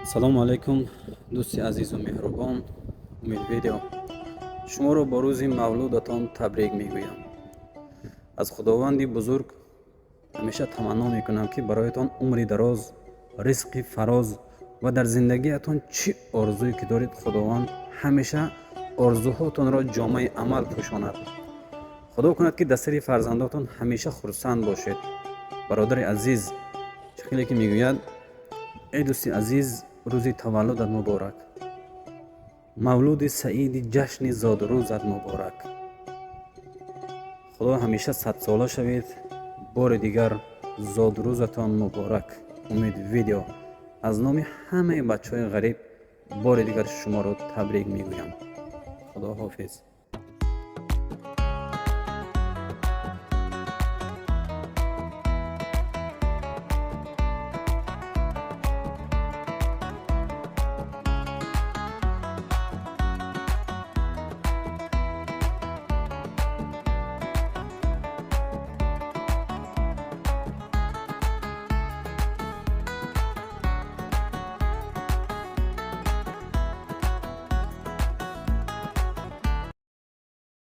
Салому алайкум, дӯсти азизу меҳрубон Умед Видео. Шуморо бо рӯзи мавлудатон табрик мегӯям. Аз Худованди бузург ҳамеша таманно мекунам, ки бароятон умри дароз, ризқи фароз ва дар зиндагиятон чӣ орзуе ки доред, Худованд ҳамеша орзуҳотонро ҷомаи амал пӯшонад. Худо кунад, ки дар сари фарзандотон ҳамеша хурсанд бошед. Бародари азиз, чӣ хеле ки мегӯяд, эй дӯсти азиз, рӯзи таваллудат муборак, мавлуди саиди ҷашни зодрӯзат муборак. Худо ҳамеша садсола шавед. Бори дигар зодрӯзатон муборак, Умед Видео. Аз номи ҳамаи бачаҳои ғариб бори дигар шуморо табрик мегӯям. Худо ҳофиз.